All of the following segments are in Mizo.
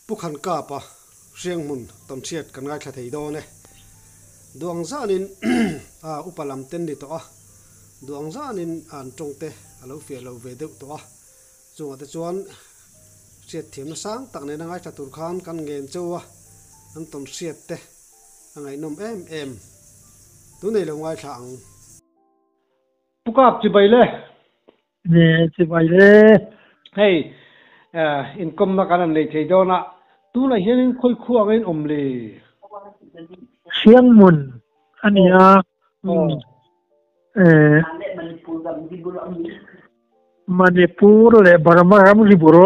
Pu Khankapa Hrianghmun tawnhriat kan ngaithla thei dawn e. Duh ang zanin a upa lam ten ni tawh a, duh ang zanin an tawngte a lo fiah lo ve deuh tawh a. Chungah te chuan hriatthiamna sang tak nena ngaithla tur khan kan ngen cheu a, an tawnhriat te a ngaihnawm em em. Tunei lo ngaithla ang. Pu Kap chibai le. Ne chibai le. Hei inkawmna kan han nei thei dawn a, tunah hianin khawi khuang angin awm le? Hrianghmun a ni a, Manipur leh Burma ram ri bur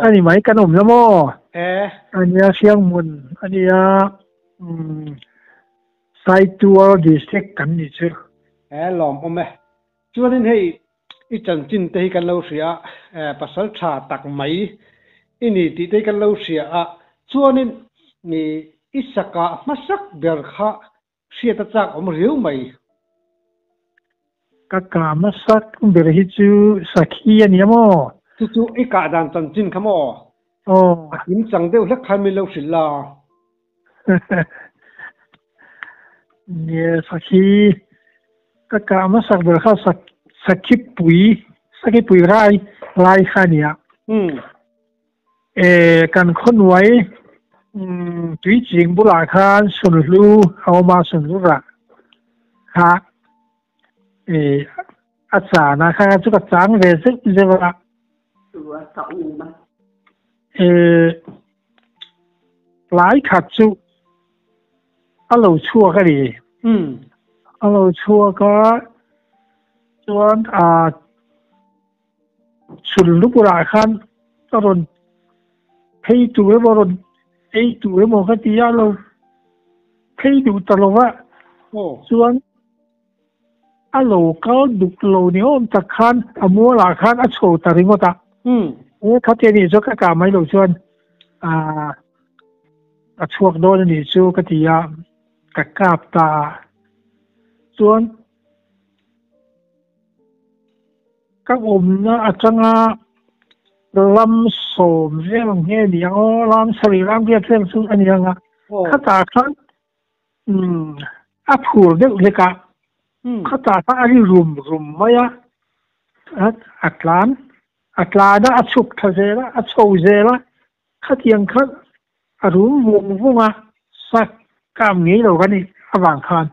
a ni mai kan awm la maw? A nia Hrianghmun a nia. Saitual District kan ni chu. He lawm awm e. Chuanin hei i chanchin te hi kan lo hria a, eh pasal tha tak mai i ni tih te hi kan lo hria a, chuanin i i saka hmasak ber kha hriat a chak awm riau mai. Ka kah hmasak ber hi chu Sakhi a nia maw? Chu chu i kah dan chanchin kha maw? Aw. A kimchang deuh hlek khan min lo hrilh la. Nia sakhi ka kah hmasak ber kha sakhi pui sakhi pui rai lai kha a nia. E kan khawhnuai tui ching bulah khan sunhlu a awm a sunhlu rah kha e a chan a kha chu ka chang ve zeuh zeuh a. E Tlai khat chu a lo chhuak a ni. A lo chhuak a, chuan a chhun lukurah khan a rawn phei tur emaw a rawn ei tur emaw ka ti a, a lo phei duh ta lo va. Chuan a lo kal duk lo ni awm tak khan a mualah khan a chho ta ringawt a. He khati a nih chu ka kah mai loh chuan aah a chhuak dawn a nih chu ka ti a, ka kap ta a. Chuan ka awmna atanga lam sawm vel ang nge ni ang aw, lam sarih lam riat vel chu a ni ang a. Khatah khan Umm, a phur deuh hlek a, khata kha a ri rum rum mai a, a tlan, a tlan a, a chhuk tha zel a, a chho zel a, khatiang kha a rum vung vung a, sa kam ngei lo ka nih avang khan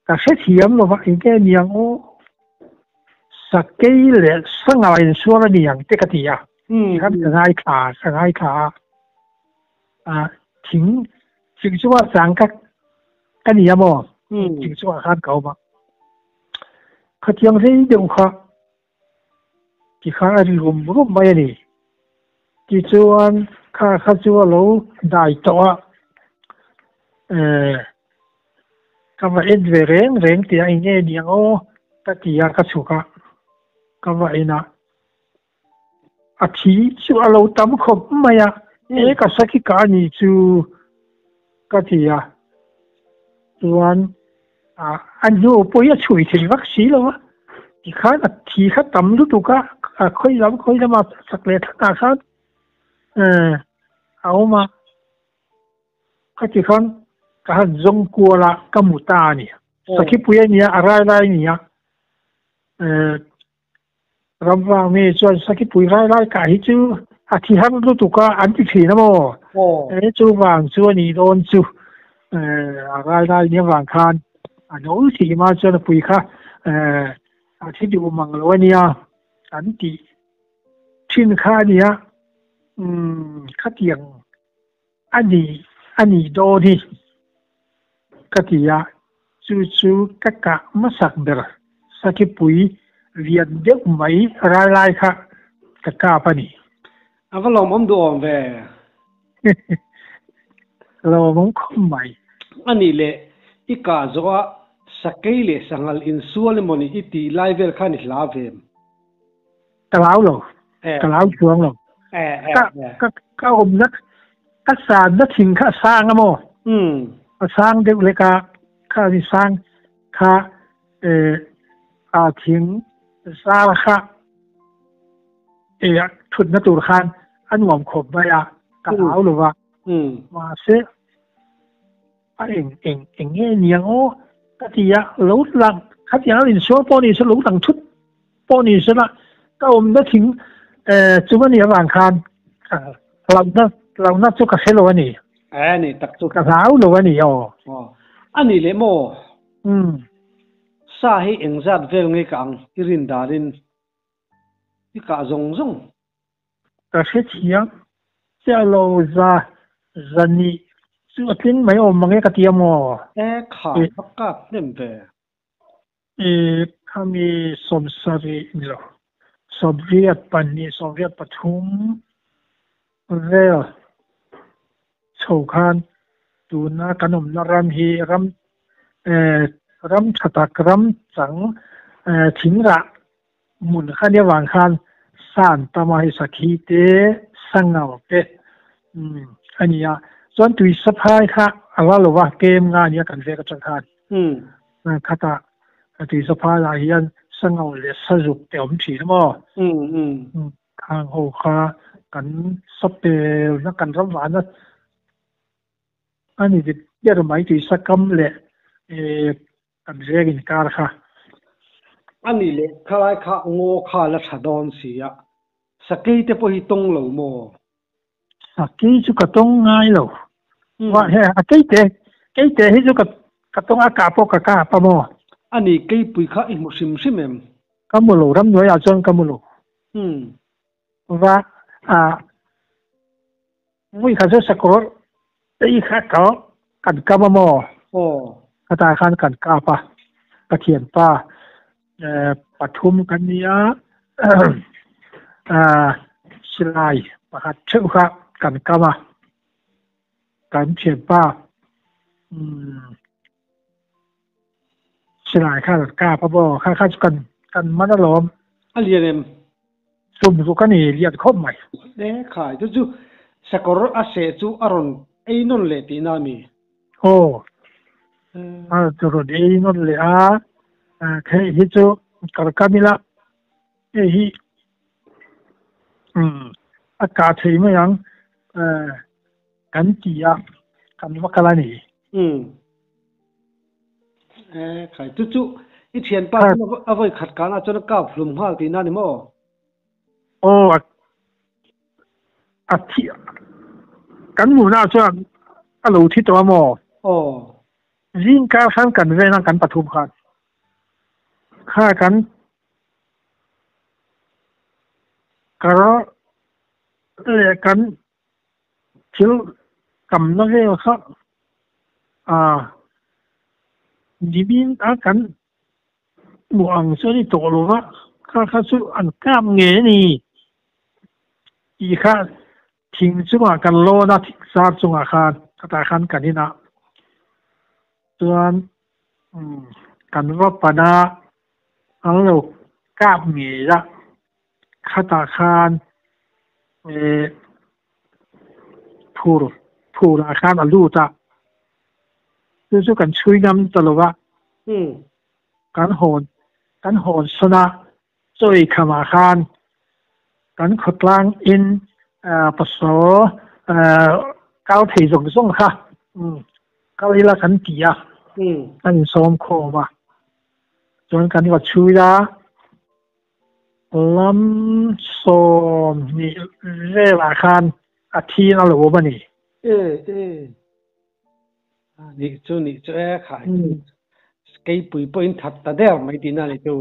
ka hrethiam lo va, eng nge niang aw, sakei leh sangal insual a niang te ka ti a, tikhan ka ngaithla ka ngaithla a. A thing thing chungah chang ka ka ni a maw thing chungah khan ka awm a khatiang rei deuh kha tikhan a ri rum rum mai a ni tichuan kha kha chu a lo dai tawh a eh ka va en ve reng reng tih a eng nge niang aw ka ti a ka chhuk a ka va en a. A thi chu a lo tam khawp mai a, e ka sakhi ka a ni chu ka ti a, chuan a hnu pawh hi a chhui thei vak si lo a, tikhan a thi kha tam lutuk a, a khawi lam khawi lama chak leh thlang ah khan a awm a, khati khan ka han zawng kual a, ka mu ta a ni. Sakhi pui a nia, a rai lai a ni a, Ramvang mi chuan Sakipui rai lai kah hi chu a thi har lutuk a an ti thin a maw? E chuvang chu a nih dawn chu a rai lai nia vang khan a no thih ma chuan a pui kha a thi duh mang lo a nia an tih thin kha a nia khatiang A ni, a nih dawn hi ka ti a, chu chu ka kah hmasak ber Sakhipui lian deuh mai rai lai kha ka kap a ni. A va lawmawm duhawm ve. Lawmawm khawp mai. A nih leh, i kah zawh a Sakei leh Sanghal insual emaw ni i tih lai vel khan i hla ve em? Ka lau lo, ka lau chuang lo. Ka ka ka awmna ka sanna thing kha a sang a maw? A sang deuh lek a, kha ni sang kha a thing zar kha thutna tur khan A nuam khawp mai a, ka hlau lo va. Mahse, a eng eng eng nge niang aw ka ti a, lo lang khatiang a insual pawh ni se, lo lang thut pawh ni se la, ka awmna thing chung a nih avang khan hlauhna hlauhna chu ka hre lo a ni. A ni tak chu. Ka hlau lo a ni aw. Aw, a nih leh maw? Sa hi engzat vel nge ka ang i rin danin i kah zawng zawng. Ka hrethiam chiah lo za zani chu a tling mai awm mange ka ti a maw? E khai va kap hnem ve. E khami sawmsarih ni lo sawmriat pahnih sawmriat pathum vel chho khan tuna kan awmna ram hi ram ram tha tak ram chang thingrah Hmun kha nia vang khan san tam a hei sakhi te sangal te umm a ni a chuan tui saphai kha a la lo va kem nga a nia kan vek atang khan khatah tui saphai ah hian sangal leh sazuk te awm thin a maw khang ho kha kan sapel na kan ram vahna a ni dik ber mai tui sakam leh Kan veng inkar kha. A nih leh khalai kha ngaw kha la tha dawn si a, sakei te pawh hi tawng lo maw? Sakei chu ka tawng ngai lo. Wa he a keite keite hi chu ka ka tawng a kah pawh ka kap a maw? A nih keipui kha i hmu hrim hrim em? Ka mu lo, ramhnuai ah chuan ka mu lo. Va a Vui kha chu sakawr tei kha ka kan kam a maw? Aw. Khatah khan kan kap a, ka thianpa pathum kan ni a, silai pakhat theuh kha kan kam a, kan thianpa silai kha kan kap a maw? Kha kha chu kan kan man alawm. A lian em? Sum chu ka ni lian khawp mai. E khai chu chu sakawr a seh chu a rawn ei nawn leh tihna a mi? Aw, a rawn ei nawn leh a, hei hi chu kalkam ila hei hi a kah thei mai ang kan ti a, kan va kal a ni. E khai chu chu i thianpa chu a vawi khat kanah chuan a kap hlum nghal tihna a ni maw? Aw a a thi kan hmuhna chuan a lo thi tawh a maw? Aw. Zing kar khan kan ven a kan pathum khan kha kan kar leh kan Thil kamna vel kha nimin a kan hmuh ang chu a ni tawh lo va, kha kha chu an kap ngei a ni tih kha thing chungah kan lawn a, thing zar chungah khan khatah khan kan inah chuan kan va pan a, an lo kap ngei a. Khatah khan eh phur phurah khan a lut a, chu chu kan chhui ngam ta lo va, kan hawn kan hawn sawn a, chawi khamah khan kan khawtlang in pasal kal thei zawng zawng kha kal ila kan ti a, kan insawm khawm a, chuan kan va chhui a. Lam 20 velah khan a thin a lo awm a ni. E e nih chu nih chu e khai keipui pawhin that ta der mai tihna a ni chu.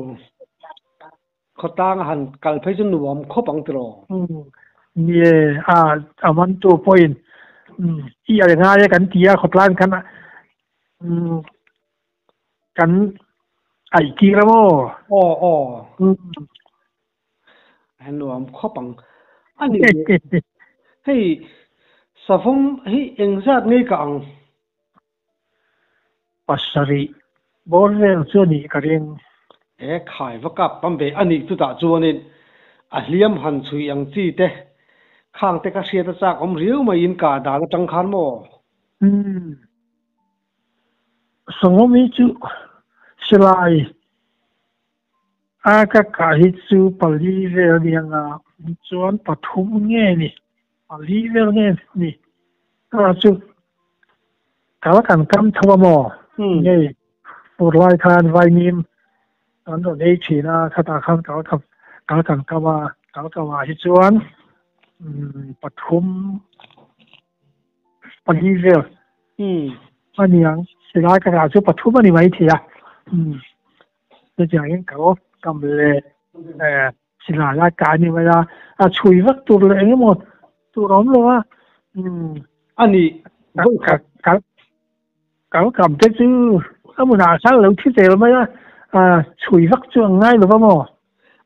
Khawtlang a han kal phei chu nuam khawp ang tiraw? Ni e, a a mantu pawhin i a ngai e kan ti a khawtlang khan Kan aih tir a maw? Aw aw. A nuam khawp ang. A ni hei savawm hi engzat ngei ka ang? Pasarih bawr vel chu a nih ka ring. He khai va kap tam ve a nih chutah chuanin a hliam han chhui ang chi te khang te ka hriat a chak awm riau maiin ka dan atang khan maw? Umm. Sawngawmi chu silai a ka kah hi chu pali vel a ni ang a, chuan pathum nge ni. pali vel nge ni ka chu kal kan kam tho a maw nge fur lai khan vainim an rawn ei thin a khatah khan kal kal kan kam a kal kam ah hi chuan pathum pali vel a niang silai ka rah chu pathum a ni maithei a chutiangin kal kam leh silai a kah a ni mai a a chhui vak tur leh eng emaw tur a awm lo a a ni kal kal kam te chu a hmunah khan lo thi zel mai a chhui vak chu an ngai lo va maw?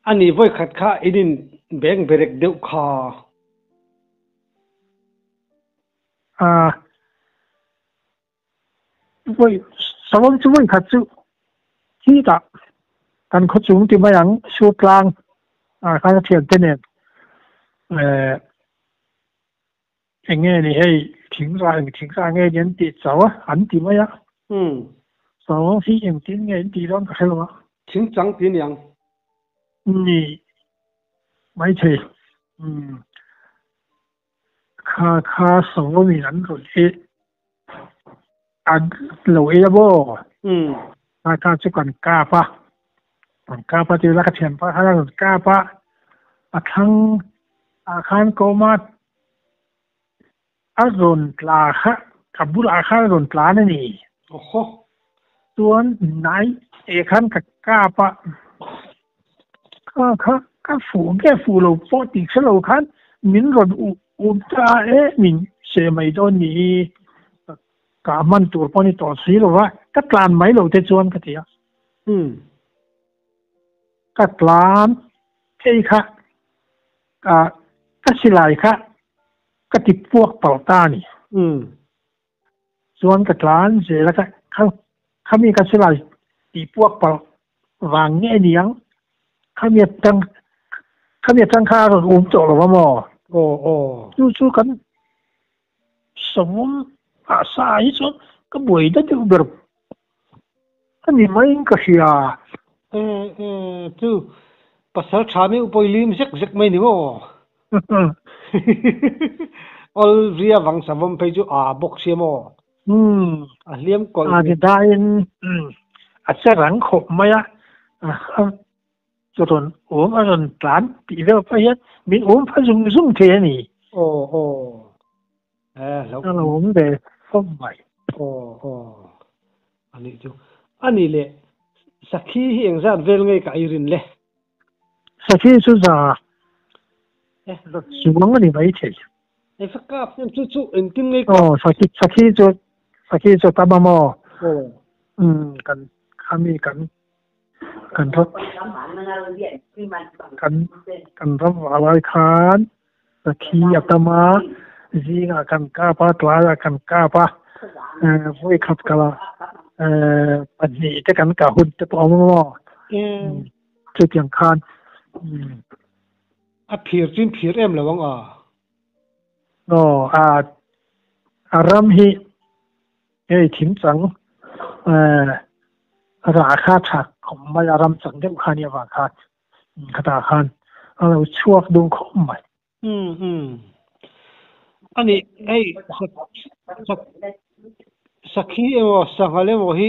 A ni vawikhat kha in in beng berek deuh kha. Vawi savawm chu vawikhat chu khitah kan khaw chung ti mai ang sur tlang ah khan a thiante nen Eng nge ni hei thing rah eng thing rah nge ni an tih chauh a, an ti mai a. Chauh hi engtin nge an tih dawn ka hre lo a. Thing chang ti niang. Ni maithei. Umm. Kha kha sawmin an rawn ei an lo ei a maw? Kha kha chu kan kap a, kan kap a ti ila ka thianpa khan a rawn kap a, a thlang ah khan ka awm a, a rawn tla kha ka bulah khan a rawn tlan a ni. Chuan nai eh khan ka kap a, kha kha ka fuh nge fuh lo pawh tih hre lo khan min rawn um ta e min seh mai dawn ni hi ka hman tur pawh ni tawh si lo va, ka tlan mai lo te chuan ka ti a. Ka tlan phei kha ka ka silai kha ka ti puak palh ta a ni. Chuan ka tlan zel a ka khami ka silai ti puak palh vang nge niang khami atang khami atang kha a rawn um tawh lo va maw? Chu chu kan Savawm ah sa hi chuan ka buai da deuh ber a ni maiin ka hria. E e chu pasal tha meuh pawh i lim zek zek mai ni maw? Awl ria vang savawm phei chu a bawk sia maw? A hliam kawlh A ti daiin a che rang khawp mai a, Chu rawn um a rawn tlan tih vel pawh hian min um pha zung zung thei a ni. Aw aw eh hlauh. A lo awm ve fawm mai. Aw aw a nih chu. A nih leh sakhi hi engzat vel nge ka ei rin le? Sakhi chu za chuang a ni mai thei. Eng sa kap em chu chu engtin nge kap? Aw sakhi sakhi chu sakhi chu tam a maw? Aw umm kan khami kan Kan ram kan kan ram vah lai khan sakhi a tam a, zingah kan kap a, tlaiah kan kap a, vawi khat kal ah pahnih te kan kah hun te pawh a awm a maw? Chutiang khan. A phir chu in phir em lo ang a? Aw, a a ram hi Hei thingchang rah kha tha khawp mai a, ram chang deuh kha nia vang khan khatah khan a lo chhuak dun khawp mai. Umm umm. A nih hei sakhi emaw sanghal emaw hi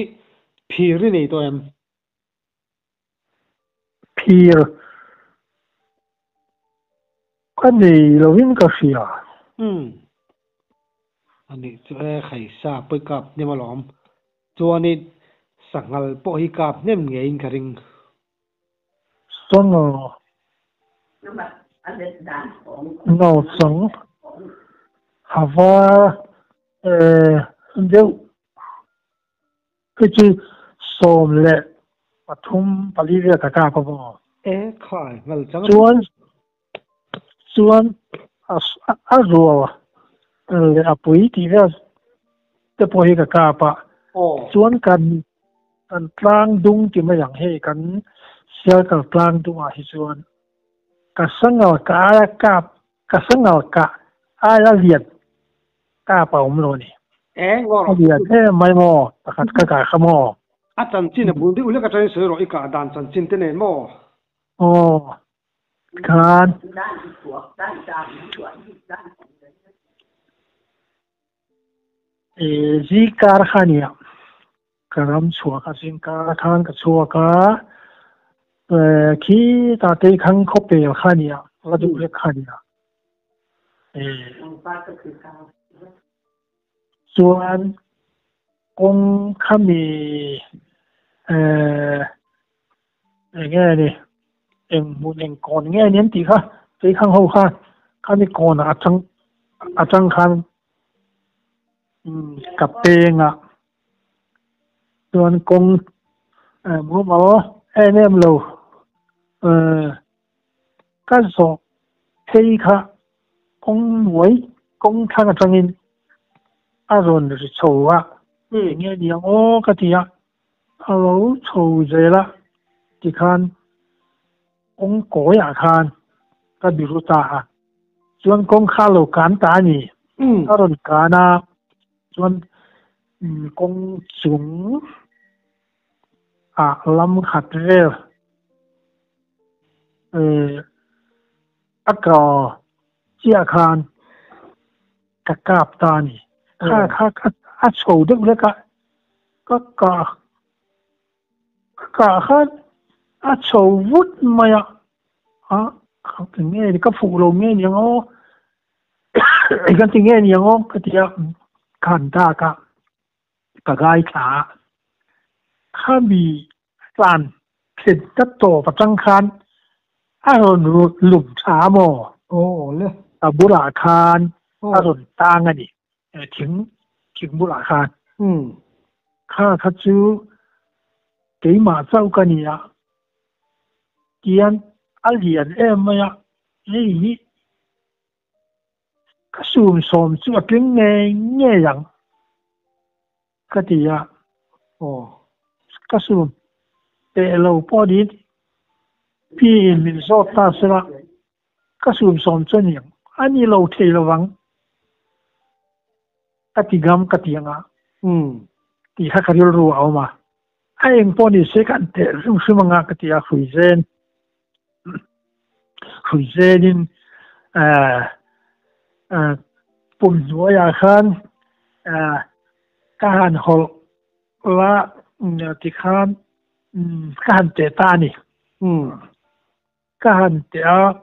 phir i nei tawh em? Phir ka nei lovin ka hria. Umm. A nih chu e, khaisa pawi kap hnem alawm. Chuanin sanghal pawh hi kap hnem ngeiin ka ring. Sanghal no chang hava deuh. Hei chu 13 vel ka kap a maw? E khai ngal chang a. Chuan chuan a rual leh a pui tih vel te pawh hi ka kap a. Chuan kan kan tlang dung ti mai ang hei kan sialkal tlang dungah hi chuan ka sangal ka aia kap ka sangal ka aia lian Kap a awm lo a ni. Eng aw. A lian em mai maw? Pakhat ka kah kha maw? A chanchin a bul deuh hlek atangin sawi rawh i kah dan chanchin te nen maw? Aw khan. Zingkar kha nia ka ram chhuak a, zingkar khan ka chhuak a, khi ta te khang khawpel kha nia la duh lek kha nia. Chuan kawng khami eng nge ni eng hmun eng kawn nge ni an tih kha tei khang ho kha khami kawnah atang atang khan ka peng a chuan kawng mumal em em lo ka zawh phei kha kawng hnuai kawng thlang atangin a rawn ri chho a eng nge ni ang aw ka ti a. A lo chho zel a tikhan kawng kawiah khan ka biru ta a, chuan kawng kha a lo kan ta a ni. A rawn kan a, chuan kawng chung ah lam khat vel a ka chiah khan ka kap ta a ni. Kha kha a chho deuh lek a. Ka kah ka kah khan a chho vut mai a, a ka nge ni ka fuh lo nge ni ang aw ka ti nge ni ang aw ka ti a, ka han dak a, ka ngaithla a, khami tlan thlen ta tawp atang khan a rawn lum tha a maw? Aw le. A bulah khan a rawn tang a ni. Thing thing bulah khan kha kha chu keimah chauh ka ni a, tian a lian em mai a, hei hi ka sum sawm chu a tling ngei ngei ang ka ti a, ka sum teh lo pawh niin piin min zawt ta sela Ka sum sawm chu a ni ang. A ni lo thei lo vang. Ka ti ngam ka ti ang a. Tih kha ka rilru a awm a. A eng pawh ni se kan teh hrim hrim ang a ka ti a, Hruizen Hruizenin pum hnuaiah khan ka han hawlh la tikhan ka han teh ta a ni. Ka han teh a,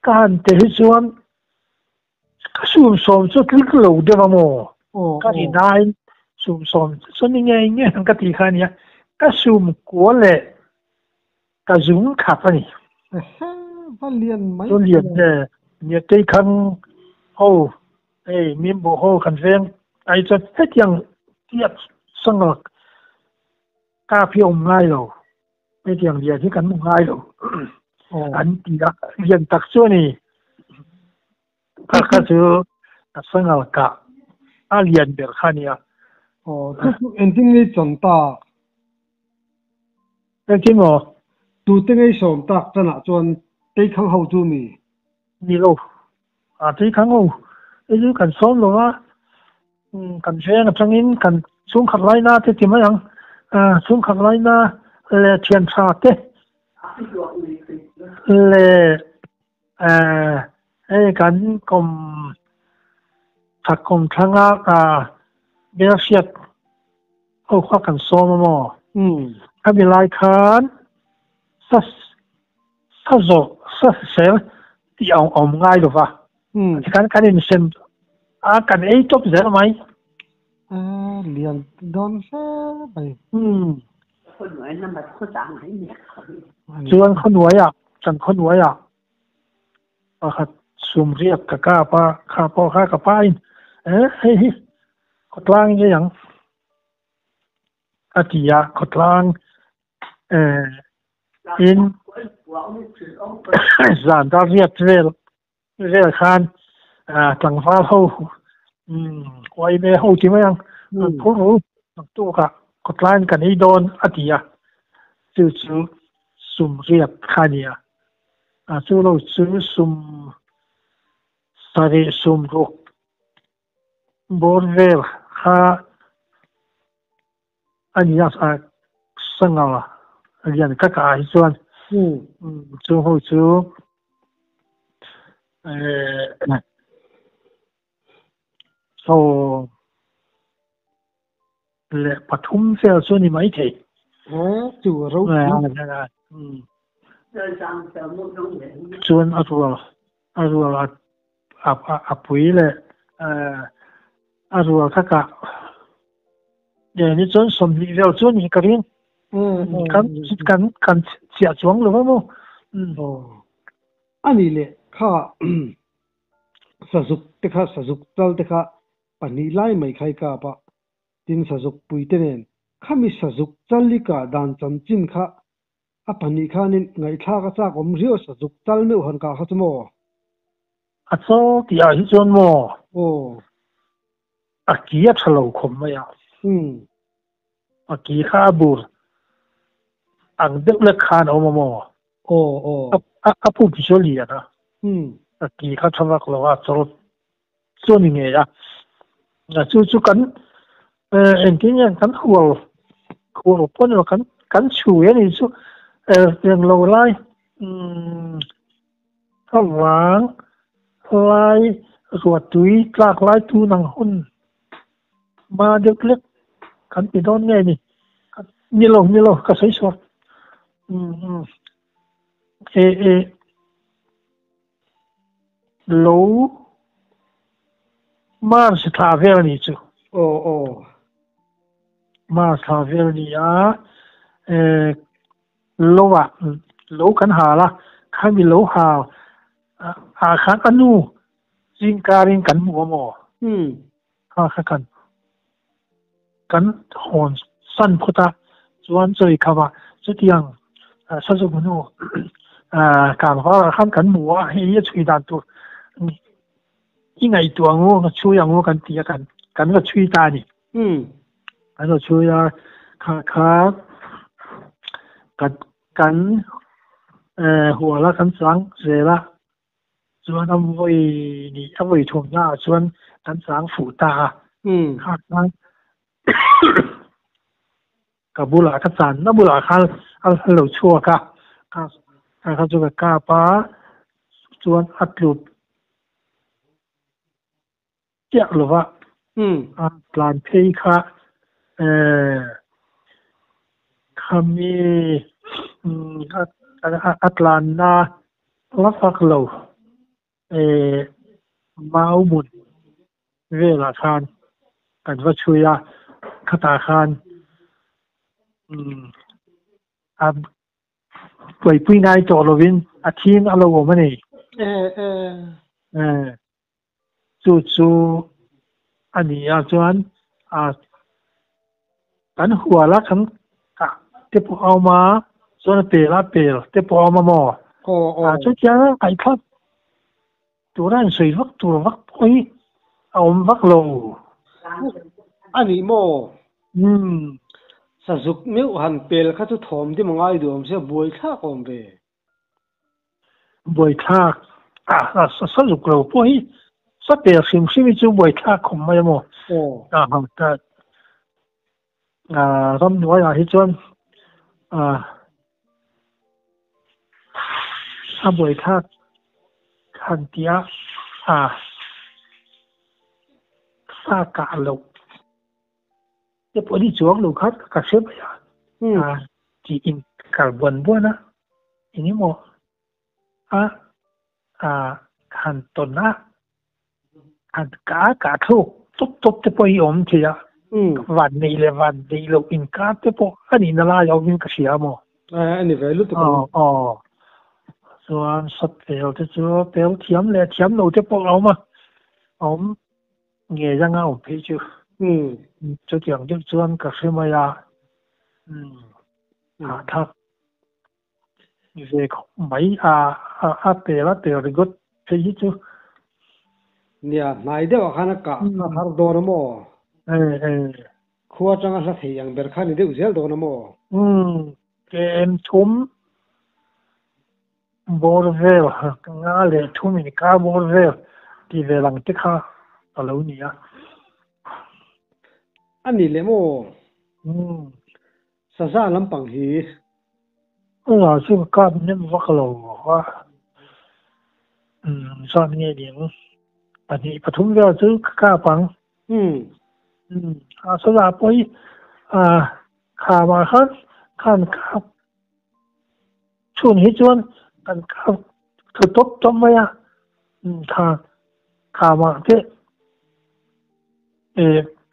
ka han teh hi chuan ka sum sawm chu tlik lo deuh a maw? Ka ri nain sum sawm chu ni ngei ngei ang ka tih kha a nia, ka sum kua leh ka zung khat a ni. Va lian mai Chu lian nge nia Teikhang ho hei Mimbo ho kan veng ai chuan hetiang tiat sangal kap hi a awm ngai lo. Hetiang lian hi kan hmu ngai lo an ti a, lian tak chu a ni. Kha kha chu a sangal kah a lian ber kha a nia. Aw, chu chu engtin ngei chawn tak? Engtin maw? Tute ngei sawm tak chanah chuan Teikhang ho chu mi? Ni lo, a Teikhang ho hi chu kan sawm lo va, Kan veng atangin kan chhungkhat laina te ti mai ang, chhungkhat laina leh thian tha te leh hei kan kawm that kawm thlanga Belhriat ho kha kan sawm a maw? Khami lai khan sa sa zawh sa sel tih a awm ngai lo va. Tikhan kan insem a, kan ei tawp zel mai. Lian dawn hle mai. Chuan khawhnuaiah, kan khawhnuaiah pakhat sum riak ka kap a, kha pawh kha ka pain eh hei hi khawtlang ngei ang a ti a, khawtlang eh in zan dar riat vel vel khan tlangval ho uaime ho ti mai ang an phur ru naktukah khawtlaiin kan ei dawn a ti a, chu chu sum riat kha a ni a, chu lo chu sum sarih sum ruk bawr vel kha a ni a, sangal lian ka kah hi chuan chu ho chu pathum vel chu ni mai thei. He chu a ropui. Chuan a rual a rual a a pui leh a rual kha kah ni chuan 20 vel chu ni ka ring. Kan kan kan chiah chuang lo va maw. A nih leh kha sazuk te kha sazuk chal te kha pahnih lai mai kha i kap a, tin sazuk pui te nen khami sazuk chal i kah dan chanchin kha a pahnih khanin ngaihthlak a chak awm riau sazuk chal meuh han kah kha chu maw? A chaw tih ah hi chuan maw? Aw. A ki a tha lo khawp mai a. A ki kha a bur ang deuh lek khan a awm a maw? Aw aw. A a pum chu a lian a. A ki kha tha vak lo a, chaw chu a ni ngei a. Chu chu kan engtin nge kan hual hual pawh ni lo kan kan chhui a ni chu eng lo lai thlavang lai ruahtui tlak lai tun ang hun Ma deuh hlek kan ti dawn nge ni? Ni lo, ni lo, ka sawi suak. Umm e e lo March thla vel a ni chu. Aw aw. March thla vel a ni a, e lo ah lo kan hal a, khami lo hal ah khan a nu zingkarin kan hmu a maw? Kha kha kan kan hawn san phawt a, chuan chawi kham ah chutiang Sazuk hnu kangvar ah khan kan hmu a, hei a chhui dan tur i ngaihtuah ang u, ka chhui ang u kan ti a, kan kan va chhui ta a ni. Kan va chhui a, kha kha kan kan hual a, kan chang zel a. Chuan a vawi nih a vawi thum hnaah chuan kan chang fuh ta a. Kha khan ka bulah ka channa bulah khan a lo chhuak a, kha kha chu ka kap a, chuan a tlup chiah lo va, a tlan phei kha khami a tlanna la fak lo mau hmun velah khan kan va chhui a, khatah khan a buaipui ngai tawh lovin a thing a lo awm a ni. Chu chu a ni a chuan a kan hual a kan kah te pawh a awm a chuan a pel a pel te pawh a awm a maw a chutiang a ngaihthlak tura an sawi vak tur vak pawh hi a awm vak lo. A ni maw? Sazuk meuh han pel kha chu thawm dim a ngai duh awm sia buaithlak awm ve. Buaithlak a sa zuk lo pawh hi sa pel hrim hrim hi chu buaithlak khawp mai a maw? Ramhnuaiah hi chuan a buaithlak han tih a sa kah loh te pawh ni chuang lo kha ka hre mai a, tih in kal buan buan a, eng emaw a han tawn a, han kah a kah thluk tawp tawp te pawh hi a awm thei a, van neih leh van neih loh inkar te pawh a nihna lai a awmin ka hria maw? A ni ve lutuk ang. Aw, chuan sat pel te chu pel thiam leh thiam lo te pawh a awm a, a awm. Nge zanga awm phei chu. Chutiang deuh chuan ka hre mai a. Hahthlak ve khawp mai a a pel a pel ringawt phei hi chu. Nia, hnai deuhah khan a kah a har dawn a maw? Khua atanga hla thei ang ber kha ni deuh zel dawn a maw? KM thum Bawr vel nga leh thum inkar bawr vel tih vel ang te kha a lo ni a. A ni leh maw? Saza lampang hi. Saza chu ka kap nem vak lo a, zat nge ning pahnih pathum vel chu ka kap ang. Saza pawh hi Khamah khan khan kap chhun hi chuan kan kap thlu tawp tawp mai a, kha khamah te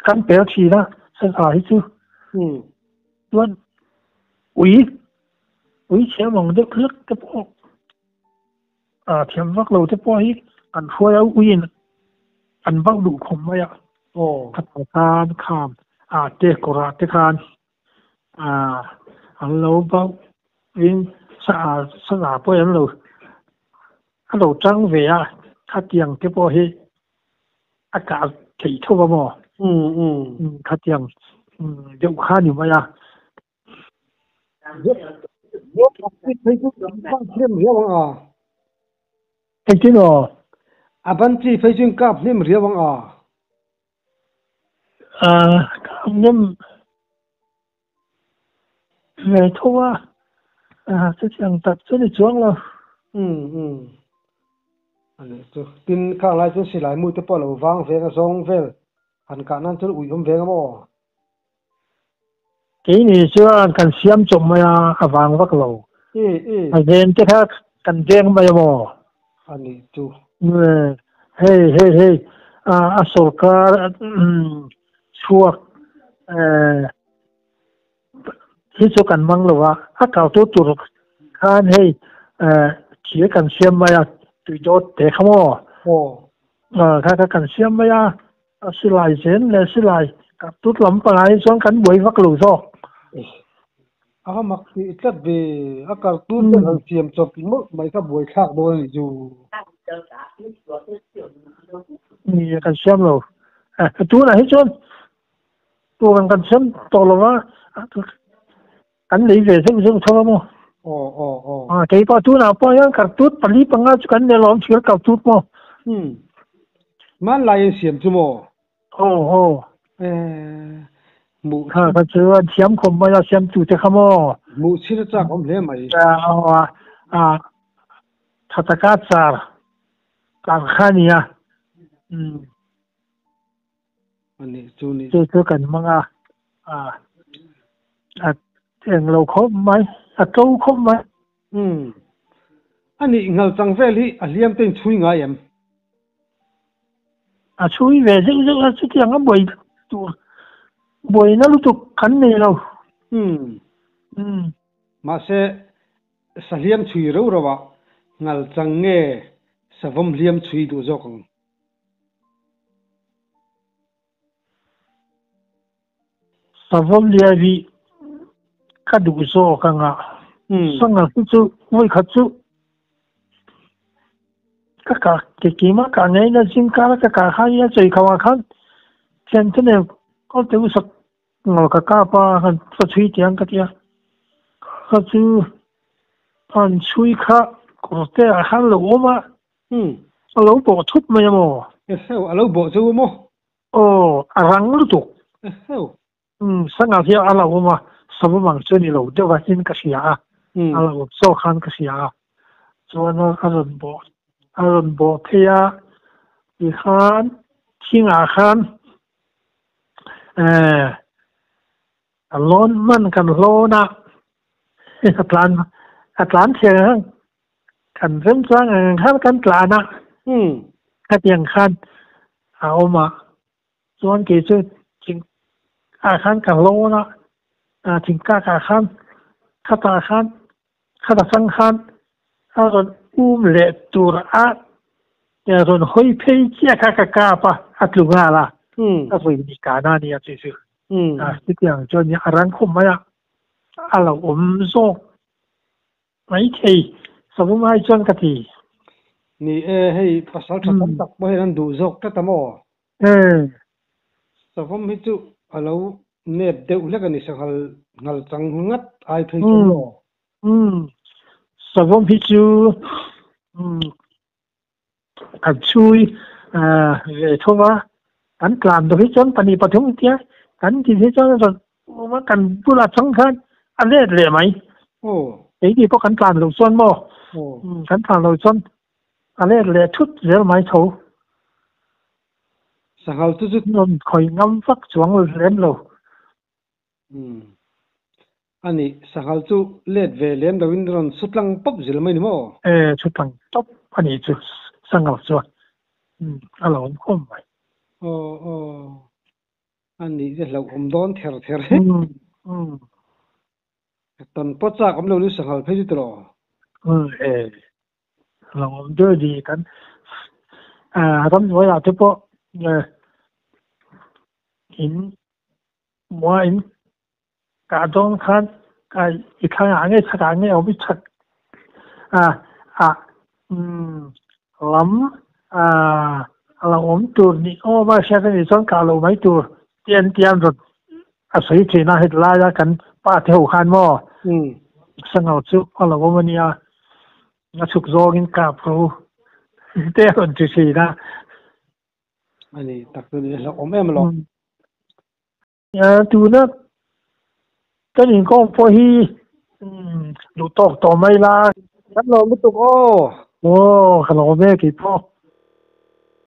kan pel thin a sangha hi chu chuan ui ui thiam ang deuh hlek te pawh thiam vak lo te pawh hi kan hruai a uiin an vak duh khawm mai a khatah khan kham ah te kawrah te khan an lo bauh in sangha pawh an lo a lo tang ve a khatiang te pawh hi a kah theih tho a maw khatiang deuh kha ni mai a. Engtin aw? A ban chi phei chu in kap hnem riau ang a. Kap hnem ve tho a, chutiang tak chu ni chuang lo. Ani chu tin khang lai chuan silai mu te pawh a lo vang veng a zawng vel han kah nan chuan uih awm veng a maw? Keini chuan kan siam chawp mai a, a vang vak lo. A ven te kha kan veng mai a maw? A nih chu. Hei hei hei a sorkar chhuak hi chu kan mang lo a, a kau tu tur khan hei thir kan siam mai a, tui dawt te kha maw? Kha kha kan siam mai a. A silai zen leh silai kap tut lam pangah hi chuan kan buai vak lo zawk. A va mak tih tlat ve, a kar tur ten han siam chawp mawlh mai kha buai thlak dawn a nih chu. Ni kan siam lo. Tunah hi chuan tur ang kan siam tawh lo va, kan lei ve zeuh zeuh tho a maw. Aw aw aw. Kei pawh tunah pawh hian kar tut pali panga chu kan nei lawm thil kar tut maw. Umm. Hmanlai in siam chu maw? Aw aw. Eh. Hmuh. Kha kha chu an thiam khawp mai a siam tu te kha maw. Hmuh chhin a chak awm hle mai. Aw a a tha taka char char kha nia. Umm. Ani chu ni. Chu chu kan hmang a, a eng lo khawp mai, a to khawp mai. Umm. Ani ngal chang vel hi a hliam te in chhui ngai em? A chhui ve zeuh zeuh a, chutiang a buai tur buaina lutuk kan nei lo. Umm. Umm. Mahse sa hliam chhui reuh reuh ah ngal chang nge savawm hliam chhui duh zawk ang? Savawm liai ka duh zawk ang a, sangha hi chu vawikhat chu ka kah ke keimah kah ngei na zing kara ka kah khan i a chawi kho ah khan thiante nen kawlte u sak ngaw ka kap a han va chhui teh ang ka ti a, kha chu an chhui kha kawrte ah khan lo awm a. Umm. A lo bawh thut mai a maw? Eheu, a lo bawh chu maw? Aw, a rang lutuk. Eheu. Umm, sangha hi a lo awm a, savawm ang chu a ni lo deuh a, in ka hria a, a lo awm zawk khan ka hria a. Chuan a rawn bawh, a rawn bawh phei a, tikhan thingah khan eh a lawn hman kan hlawn a, a tlan, a tlan thiang ang. Kan remchang ang ang khan kan tlan a, khatiang khan a awm a, chuan kei chu thing ah khan ka hlawn a, thing kak ah khan khatah khan khat atang khan a rawn um leh tur a rawn hawi phei chiah kha ka kap a, a tlu nghal a, ka vawi ni kahna a nia chu chu. Chutiang chuan a rang khawp mai a, a lo awm zawk. Maithei, savawm ai chuan ka ti. Ni e, hei pasal tha tam tak pawh hian an duh zawk tlat a maw? Savawm hi chu a lo nep deuh hlek a ni, sanghal nghal chang ngat ai phei chuan maw? Savawm hi chu kan chhui ve tho va, kan tlan dawh hi chuan pahnih pathum tia kan din hi chuan rawn awm a, kan bulah chang khan a let leh mai. Keini pawh kan tlan loh chuan maw, kan tlan loh chuan a let leh thut zel mai tho. Sanghal chu chu rawn khawi ngam vak chuang lem lo. Umm. Ani, sanghal chu let ve lem loin rawn su tlang pawp zil mai ni maw? E, su tlang tawp a nih chu sanghal chuan. Umm, a lo awm khawm mai. Aw, aw. Ani, i hlauhawm dawn ther ther. Umm, umm. Tawn pawh chak awm lo ni sanghal phei chu tiraw? Umm, e. Lo awm deuh ni kan ramhnuaiah te pawh in mua in kah dawn khan i thlangah nge chhakah nge awm i chhak ah lam a lo awm tur ni awm a hriat a nih chuan kah loh mai tur te an ti a an rawn a sawi thin a hetilaia kan pa te ho khan maw sanghal chu a lo awm a nia a chhuk zawngin kap ro te a rawn ti thin a. A ni tak chu ni hlauhawm em alawm. Tuna kan inkawm pawh hi duh tawk tawh mai la. Kan lawm lutuk aw. Aw ka lawm e keipawh.